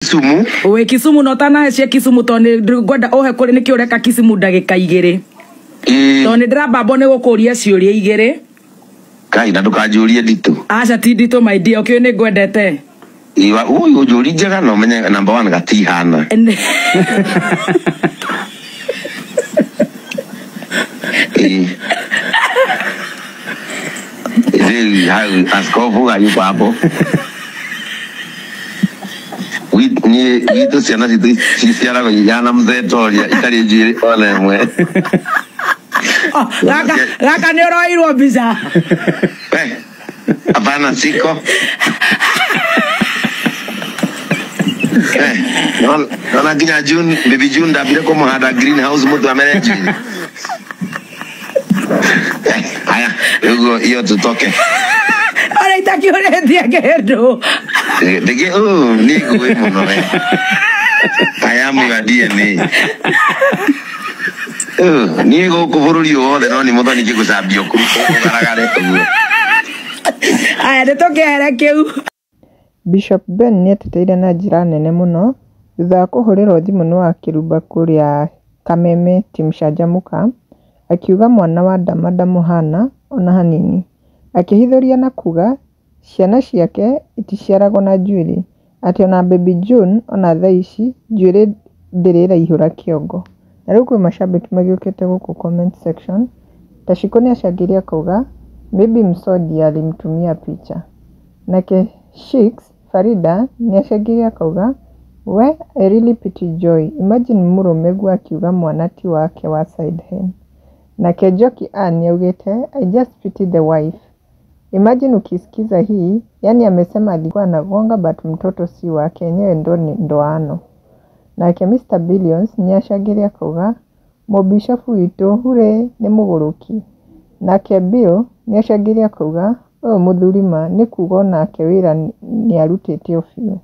Kisumu. Wĩ Kisumu na ũtanahe cia Kisumu tondũ nĩ ngwenda ũhe kũrĩ nĩkĩ ũreka Kisumu ndagĩka igĩrĩ. Ĩĩ. Tondũ nĩ ndĩrambambwo nĩ gũkũria ciũria igĩrĩ. Kai na ndũkanjũrie nditũ. Aca ti nditũ my dear, ũkĩũĩ nĩ ngwendete. Iwa ũyũ ũnjũri njega na ũmenye number one gatihana. Ĩĩ. Rĩu hau askofu hayuko hapo. Niĩ gwitũ ciana citũ ciciaragwo ihana mzee Toria itarĩ njuĩrĩ ona ĩmwe. Oh, gaka gaka nĩ ũroirwo mbica. Eh, hapana siko. Eh, nona nginya June, baby June ndambire kũmũhanda greenhouse mũtu amere njuĩrĩ. Eh, haya, ũguo hiyo tutoke. Ona itakiũrĩtie kĩndũ. Ndĩgĩ, oh, niĩ ngũĩ mũno we. I am your DNA. Oh, niĩ gũkũ bũrũri ũyũ wothe no nĩ mũthoni ngĩgũcambia ũgaragare ũguo. Aya nĩ tũkĩehere kĩu. Bishop Ben nĩeteteire na njĩra nene mũno thutha wa kũhũrĩrwo thimũ nĩ Wakĩrumba kũrĩa Kameme Team Canjamũka, akiuga mwana wa Dama ndamũhana ona hanini, akĩhithũria na kuga ciana ciake iticiaragwo na njuĩrĩ, atĩ ona Baby June ona thaa ici njuĩrĩ ndĩrĩ ĩraihũra kĩongo. Na rĩu kwĩ macambĩki magĩũkĩte gũkũ comment section, Tashiko nĩacangĩire akauga maybe Msodi alimtumia picha. Nake Sheiks Farida nĩacangĩire akauga we I really pity Joy, imagine mũrũmeguo akiuga mwana ti wake wa side hen. Nake Njoki Ann nĩaugĩte I just pity the wife. Imagine ukisikiza hii, yani amesema alikuwa anagonga but mtoto si wake, enyewe ndo ni ndoano. Nake Mr Billions nĩacangĩire akauga mũbishofu witũ hure nĩ mũgũrũki. Nake Bill nĩacangĩire akauga ũyũ mũthuri ma nĩ kuga onake wĩra nĩarutĩte o biũ.